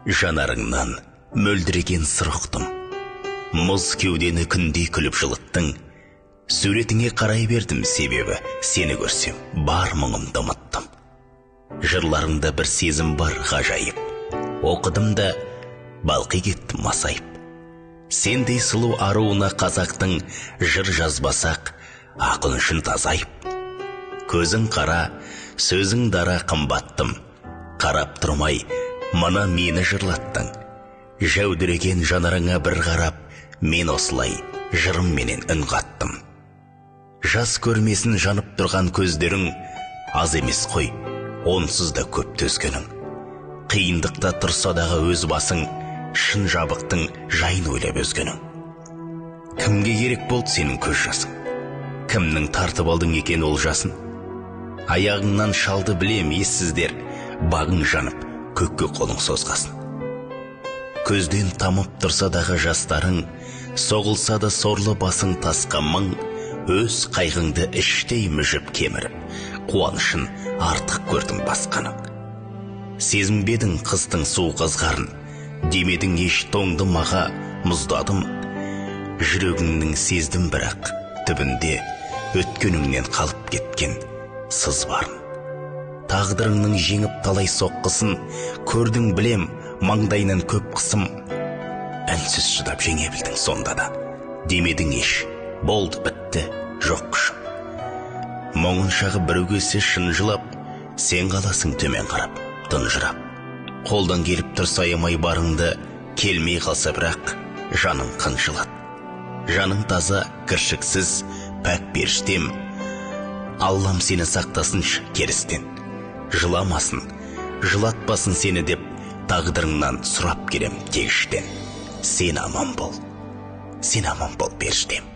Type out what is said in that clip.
Жанарыңнан мөлдіреген сыр ұқтым. Мұз кеудені күндей күліп жылыттың. Суретіңе қарай бердім, себебі сені көрсем бар мұңымды ұмыттым. Жырларыңда бір сезім бар ғажайып. Оқыдым да балқи кеттім масайып. Сендей сұлу аруына қазақтың жыр жазбасақ, ақын үшін тазайып. Көзің қара, сөзің дара қымбаттым. Қарап тұрмай, мына мені жырлаттың. Жәудіреген жанарыңа бір қарап, мен осылай жырымменен үн қаттым. Жас көрмесін жанып тұрған көздерің, аз емес қой, онсыз да көп төзгенің. Қиындықта тұрса дағы өз басың, шын жабықтың жайын ойлап өзгенің. Кімге керек болды сенің көз жасың? Кімнің тартып алдың екен ол жасын? Аяғыңнан шалды білем ессіздер, бағың жанып, көкке қолың созғасын. Көзден тамып тұрса дағы жастарың, соғылса да сорлы басың тасқа мың, өз қайғыңды іштей мүжіп кеміріп, қуанышын артық көрдің басқаның. Сезінбедің қыстың суық ызғарын, демедің еш тоңды маға, мұздадым. Жүрегіңнің сездім бірақ, түбінде өткеніңнен қалып кеткен сыз барын. Тағдырыңның жеңіп талай соққысын, көрдің білем, маңдайынан көп қысым. Үнсіз шыдап жеңе білдің сонда да, демедің еш, болды бітті, жоқ күшім. Мұңын шағып біреу келсе шын жылап, сен қаласың төмен қарап, тұнжырап. Қолдан келіп тұрса аямай барыңды, келмей қалса бірақ, жаның қынжылады. Жаның таза, кіршіксіз, пәк періштем, Аллам сені сақтасыншы керістен. Жыламасын, жылатпасын сені деп, тағдырыңнан сұрап келем тек іштен. Сен аман бол, сен аман бол періштем.